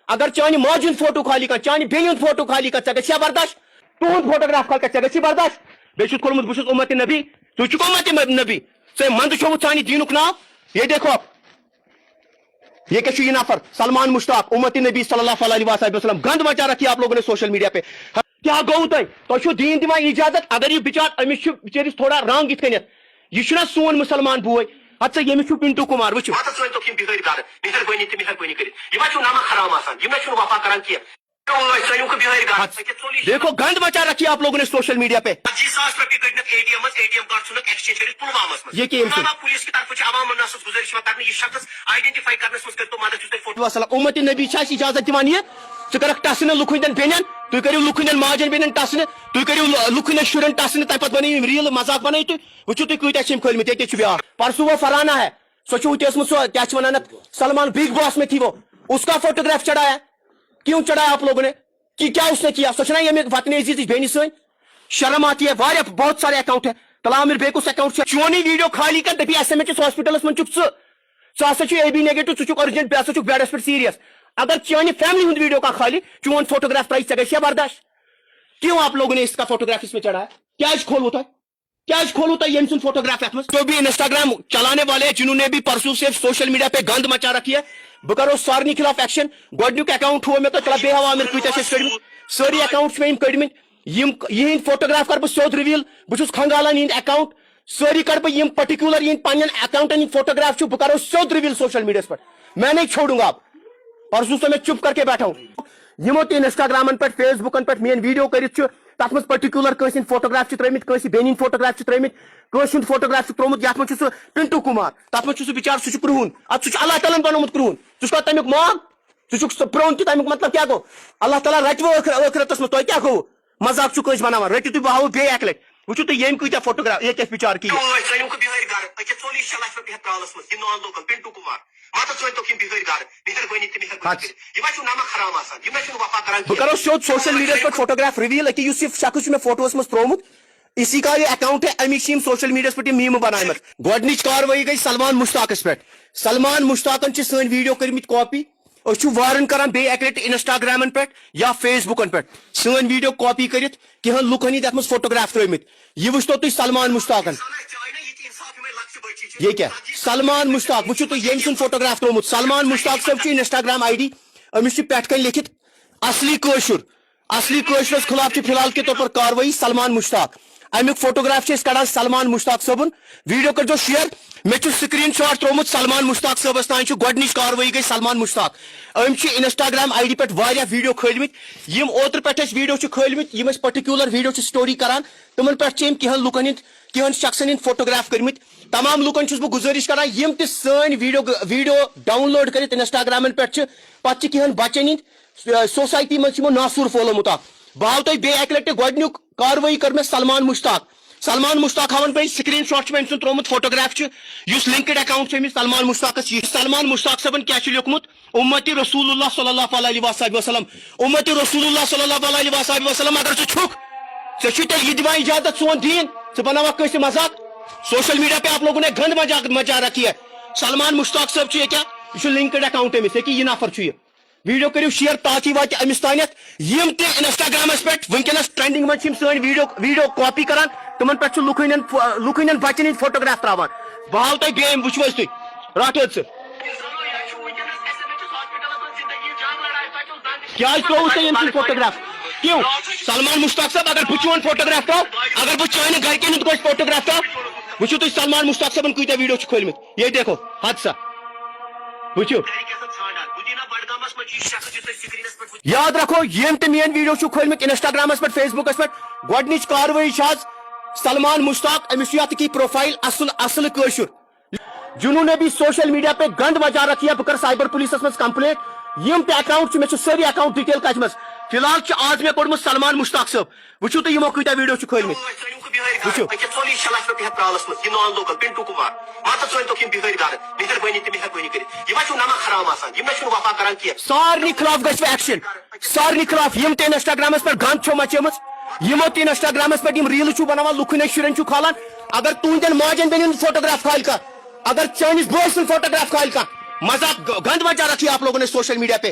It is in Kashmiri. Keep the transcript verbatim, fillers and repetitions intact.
اگر چانہِ ماجہِ ہُنٛد فوٹو کھالی کانٛہہ، چانہِ بیٚنہِ ہُنٛد فوٹو کھالی کانٛہہ، ژےٚ گژھِ یا برداش؟ تُہُنٛد فوٹوگراف کھالی کانٛہہ، ژےٚ گژھِ برداش؟ بیٚیہِ چھُتھ کھولمُت، بہٕ چھُس اُمت نبی، ژٕ چھُکھ اُمت نبی، ژےٚ منٛدٕ چھومُت سانہِ دیٖنُک ناو۔ یہ دیکھو، یہ کیا چھُ یہِ نفر؟ سلمان مشتاق، امت نبی صلی اللہ علیہ وآلہ وسلم۔ گند مچا رکھی آپ لوگوں نے سوشل میڈیا پہ۔ کیا گوٚو تۄہہِ؟ تۄہہِ چھُو دیٖن دِوان اجازت؟ اگر یہِ بِچار، أمِس چھُ بِچٲرِس تھوڑا رنگ یِتھ کٔنٮ۪تھ۔ یہِ چھُنہ سون مُسلمان بوے؟ اَتھ سا ییٚمِس چھُ پِنٹوٗ کُمار، وٕچھِو۔ مَتہٕ ژٲنۍ توکھ یِم بِہٲرۍ گرٕ، مہربٲنی تہٕ مہربٲنی کٔرِتھ۔ یہِ ما چھُو نمک حرام آسان؟ یِم نہ چھُنہٕ وفا کران کینٛہہ۔ ٲسۍ ژٲنِو کہٕ بِہٲرۍ گرٕ۔ ہتھ۔ أکِس ژوٚلُے چھِ دیکھو، گند مچا رکھی آپ لوگوں نے سوشل میڈیا پہ۔ ژتجی ساس رۄپیہِ کٔڑۍ مےٚ اے ٹی ایم منٛز، اے ٹی ایم کارڈ ژھُنُکھ ایکسچینج کٔرِتھ پُلوامس منٛز۔ یہ کیٚمۍ سُنٛد؟ پُلوامہ پُلیٖس کہِ طرفہٕ چھِ عوام الناسس گُزٲرِش یِوان کرنہٕ، یہِ شخص آیڈینٹیفائی کرنس منٛز کٔرۍتو مدد، یُس تۄہہِ فوٹو۔ وسلام۔ اُمت نبی چھا اَسہِ اجازت دِوان یہِ؟ ژٕ کَرَکھ ٹَسہٕ نہٕ لُکہٕ ہٕنٛدٮ۪ن بیٚنٮ۪ن، تُہۍ کٔرِو لُکہٕ ہٕنٛدٮ۪ن ماجٮ۪ن بیٚنٮ۪ن ٹَسہٕ نہٕ، تُہۍ کٔرِو لُکہٕ ہٕنٛدٮ۪ن شُرٮ۪ن ٹَسہٕ نہٕ، تَمہِ پَتہٕ بَنٲیِو یِم ریٖلہٕ مذاق بَنٲیِو تُہۍ۔ وٕچھِو تُہۍ کۭتیٛاہ چھِ یِم کھٲلمٕتۍ، ییٚتہِ چھِ بیٛاکھ۔ پرسوں وہ فرحانہ ہے، سۄ چھِ وٕنہِ ٲسمٕژ سۄ، کیٛاہ چھِ وَنان اَتھ، سلمان بگ باس میں تھی وہ، اس کا فوٹوگراف چڑھایا، کیوں چڑھایا آپ لوگوں نے؟ کہ کیا اس نے کیا؟ سۄ چھَنہ ییٚمہِ وطن عزیزٕچ بیٚنہِ سٲنۍ؟ شرم آتی ہے، واریاہ بہت سارے اکاؤنٹ ہے۔ تلامر بیگ اس اکاؤنٹ سے چونی ویڈیو خالی کر دپی S M H S hospitals منٛز چھُکھ ژٕ۔ ژٕ ہسا چھُ اے بی نیگیٹو، ژٕ چھُکھ ارجنٹ، بیٚیہِ ہسا چھُکھ بیڈس پٮ۪ٹھ سیریس۔ اگر چانہِ فیملی ہُنٛد ویڈیو کانٛہہ خالی، چون فوٹوگراف ترٛایہِ، ژےٚ گژھِ یا برداش؟ کیوں آپ لوگوں نے اس کا فوٹوگراف اس میں چڑھایا؟ کیٛازِ کھولوٕ تۄہہِ؟ کیٛازِ کھولوٕ تۄہہِ ییٚمۍ سُنٛد فوٹوگراف یتھ منٛز؟ جو بھی انسٹاگرام چلانے والے ہیں، جنہوں نے بھی پرسوں سے سوشل میڈیا پہ گند مچا رکھی ہے، بہٕ کرو سارنٕے خلاف ایکشن۔ گۄڈنیُک اکاؤنٹ ہُو مےٚ تۄہہِ، تلہ بیٚیہِ ہاوان مےٚ کۭتیٛاہ چھِ أسۍ کٔڑمٕتۍ۔ سٲری اکاؤنٹ چھِ مےٚ یِم کٔڑمٕتۍ۔ یِم، یِہِنٛدۍ فوٹوگراف کَرٕ بہٕ سیوٚد رِویٖل۔ بہٕ چھُس کھنٛگالَن یِہِنٛدۍ اکاؤنٹ سٲری کَرٕ بہٕ، یِم پٔٹِکیوٗلَر یِہِنٛدۍ پنٛنٮ۪ن اکاؤنٹَن ہِنٛدۍ فوٹوگراف چھُ، بہٕ کَرو سیوٚد رِویٖل سوشل میٖڈیاہَس پٮ۪ٹھ۔ میں نہیں چھوڑوں گا آپ۔ پرسوں سے میں چپ کر کے بیٹھا ہوں۔ یِمو تہِ انسٹاگرامَن پٮ۪ٹھ، فیس بُکَن پٮ۪ٹھ میٛٲنۍ ویٖڈیو کٔرِتھ چھُ، تَتھ منٛز پٔٹِکیوٗلَر کٲنٛسہِ ہِنٛدۍ فوٹوگراف چھِ ترٛٲومٕتۍ، کٲنٛسہِ بیٚنہِ ہِنٛدۍ فوٹوگراف چھِ ترٛٲومٕتۍ، کٲنٛسہِ ہُنٛد فوٹوگراف چھُ ترٛوومُت، یَتھ منٛز چھُ سُہ پِنٹوٗ کُمار، تَتھ منٛز چھُ سُہ بِچارٕ، سُہ چھُ کرٛہُن، اَدٕ سُہ چھُ اللہ تعالیٰ ہَن بَنومُت کرٛہُن، سُہ چھُ تَمیُک مام، ژٕ چھُکھ سُہ پرٛون تہِ، تَمیُک مطلب کیٛاہ گوٚو؟ اللہ تعالیٰ رَٹہِ وۄنۍ ٲخر-، ٲخرتَس منٛز، تۄہہِ کیٛاہ گوٚو؟ مذاق چھُو کٲنٛسہِ بَناوان، رٔٹِو تُہۍ، بہٕ ہاوو بیٚیہِ اَکہِ لَٹہِ۔ وٕچھِو تُہۍ ییٚمۍ کۭتیٛاہ فوٹوگراف، ییٚتہِ کیٛاہ چھِ بِچارٕ کِہیٖنۍ۔ اوے، ژٕ أنِو کہٕ بِہٲرۍ گرٕ؟ أکیٛاہ ژوٚلُے شےٚ لَچھ رۄپیہِ ہٮ۪تھ ترٛالَس منٛز، یہِ نان لوکل پِنٹوٗ کُمار۔ مَتہٕ ژٲنۍ توکھ یِم بِہٲرۍ گرٕ، مہربٲنی تہٕ مہربٲنی ہَتھ۔ کٔرِتھ۔ یِم ہا چھِو نمک حرام آسان، یِم نہ چھِنہٕ وفا کران بہٕ کینٛہہ۔ کَرو سیوٚد سوشل میٖڈیاہَس پٮ۪ٹھ فوٹوگراف رِویٖل، أکیٛاہ یُس یہِ شخص چھُ مےٚ فوٹوَس منٛز ترٛوومُت، اسی کا یہ اکاؤنٹ ہے، امی چھِ یِم سوشل میٖڈیاہَس پٮ۪ٹھ یِم میٖمہٕ بَناومَژٕ۔ گۄڈٕنِچ کاروٲیی گٔے سلمان مشتاقَس پٮ۪ٹھ۔ سلمان مشتاقَن چھِ سٲنۍ ویٖڈیو کٔرمٕتۍ کاپی۔ أسۍ چھِ وارن کران بیٚیہِ اَکہِ لَٹہِ انسٹاگرامن پٮ۪ٹھ یا فیس بُکن پٮ۪ٹھ سٲنۍ ویٖڈیو کاپی کٔرِتھ، کینٛہَن لُکن ہِنٛدۍ اَتھ منٛز فوٹوگراف ترٲومٕتۍ۔ یہِ وٕچھتو تُہۍ سلمان مشتاقن۔ یہِ کیٛاہ؟ سلمان مشتاق، وٕچھِو تُہۍ ییٚمۍ سُنٛد فوٹوگراف ترٛوومُت۔ سلمان مشتاق صٲب چھُ انسٹاگرام آئی ڈی، أمِس چھُ پٮ۪ٹھ کَنۍ لیکھِتھ اصلی کٲشُر۔ اصلی کٲشرس خلاف چھِ فی الحال کے طور پر کاروٲیی سلمان مشتاق۔ امیُک فوٹوگراف چھِ أسۍ کڑان سلمان مشتاق صٲبُن۔ ویڈیو کٔرۍزیو شیئر۔ مےٚ چھُ سکرین شاٹ ترٛوومُت سلمان مشتاق صٲبس تام، چھُ گۄڈٕنِچ کاروٲیی گٔے سلمان مشتاق۔ أمۍ چھِ انسٹاگرام آئی ڈی پٮ۪ٹھ واریاہ ویڈیو کھٲلمٕتۍ، یِم اوترٕ پٮ۪ٹھ اَسہِ ویڈیو چھِ کھٲلمٕتۍ، یِم أسۍ پٔٹِکیوٗلر ویڈیو چھِ سٹوری کران، تِمن پٮ۪ٹھ چھِ أمۍ کینٛہن لُکن ہٕنٛدۍ، کینٛہن شخصن ہٕنٛدۍ فوٹوگراف کٔرمٕتۍ۔ تمام لُکن چھُس بہٕ گُزٲرِش کران، یِم تہِ سٲنۍ ویڈیو، ویڈیو ڈاؤن لوڈ کٔرِتھ انسٹاگرامن پٮ۪ٹھ چھِ، پتہٕ چھِ کینٛہن بچن ہٕنٛدۍ سوسائٹی منٛز چھِ یِمو ناسوٗر پھٲلومُت اکھ۔ بہٕ ہاوٕ تۄہہِ بیٚیہِ اَکہِ لَٹہِ، گۄڈٕنیُک کاروٲیی کٔر مےٚ سلمان مشتاق۔ سلمان مشتاق ہاوَن بہٕ، سکرین شاٹ چھُ مےٚ أمۍ سُنٛد ترٛوومُت، فوٹوگراف چھُ، یُس لنکڈ اکاؤنٹ چھُ أمِس سلمان مشتاقَس، یہِ سلمان مشتاق صٲبَن کیٛاہ چھُ لیوٚکھمُت، اُمتی رسول اللہ صلی اللہ علیہ وآلہ وسلم، اُمتی رسول اللہ صلی اللہ علیہ وآلہ وسلم اگر ژٕ چھُکھ، ژےٚ چھُے تیٚلہِ یہِ دِوان اجازت سون دیٖن، ژٕ بناوکھ کٲنٛسہِ مذاق؟ سوشل میڈیا پہ آپ لوگوں نے گند مجا-، مچا رکھی ہے۔ سلمان مشتاق صٲب چھُ ییٚکیٛاہ، یہِ چھُ لنکڈ اکاؤنٹ أمِس، ییٚکیٛاہ یہِ نفر چھُ یہِ۔ ویڈیو کٔرِو شیئر تاکہ واتہِ أمِس تانٮ۪تھ۔ یِم تہِ انسٹاگرامس پٮ۪ٹھ وٕنکیٚنس ٹرینڈنگ منٛز چھِ یِم سٲنۍ ویڈیو، ویڈیو کاپی کران، تِمن پٮ۪ٹھ چھُ لُکہٕ ہٕنٛدٮ۪ن فو-، لُکہٕ ہٕنٛدٮ۪ن بچن ہٕنٛدۍ فوٹوگراف ترٛاوان۔ بہٕ ہاوٕ تۄہہِ بیٚیہِ، وٕچھِو حظ تُہۍ، رٹھ حٲدثہٕ۔ کیٛازِ ترٛووُ تۄہہِ ییٚمہِ سُنٛد فوٹوگراف؟ کیوں؟ سلمان مشتاق صٲب، اگر بہٕ چون فوٹوگراف ترٛاوٕ، اگر بہٕ چانہِ گرِکٮ۪ن ہُنٛد کٲنٛسہِ فوٹوگراف ترٛاوٕ، وٕچھِو تُہۍ سلمان مشتاق صٲبن کۭتیٛاہ ویڈیو چھِ کھٲلمٕتۍ۔ یہ دیکھو، حادثہ۔ وٕچھِو۔ یاد رکھو، یِم تہِ میٲنۍ ویڈیو چھِو کھٲلمٕتۍ انسٹاگرامس پٮ۪ٹھ، فیس بُکس پٮ۪ٹھ، گۄڈٕنِچ کاروٲیی چھِ آز سلمان مشتاق، أمِس چھُ یتھ کہِ پروفائل اصل، اصل کٲشُر۔ جنہوں نے بھی سوشل میڈیا پہ گند مچا رکھی ہے، بہٕ کرٕ سائبر پولیسس منٛز کمپلینٹ۔ یِم تہِ اکاؤنٹ چھِ، مےٚ چھِ سٲری اکاؤنٹ ڈیٹیل کتھ منٛز۔ فی الحال چھُ آز مےٚ کوٚڑمُت سلمان مشتاق صٲب۔ وٕچھِو تُہۍ یِمو کۭتیٛاہ ویڈیو چھِ کھٲلمٕتۍ۔ وٕچھِو۔ أکِس ژوٚلُے شےٚ لَچھ رۄپیہِ ہٮ۪تھ ترٛالَس منٛز، یہِ نان لوکل پِنٹوٗ کُمار۔ مَتہٕ ژٲنۍ توکھ یِم بِہٲرۍ گرٕ، مہربٲنی تہٕ مہربٲنی کٔرِتھ۔ یِم ہا چھِو نمک حرام آسان، یِم نہ چھِنہٕ وفا کران کینٛہہ۔ سارنٕے خلاف گژھِ وۄنۍ ایکشن۔ سارنٕے خلاف، یِم تہِ انسٹاگرامس پٮ۪ٹھ گند چھو مچٲمٕژ، یِمو تہِ انسٹاگرامس پٮ۪ٹھ یِم ریلہٕ چھِو بناوان، لُکہٕ ہٕنٛدٮ۪ن شُرٮ۪ن چھِو کھالان، اگر تُہنٛدٮ۪ن ماجن بیٚنٮ۪ن ہُنٛد فوٹوگراف کھالہِ کانٛہہ، اگر چٲنِس بٲے سُنٛد فوٹوگراف کھالہِ کانٛہہ، مذاق گ-، گند مچا رکھی ہے آپ لوگوں نے سوشل میڈیا پہ۔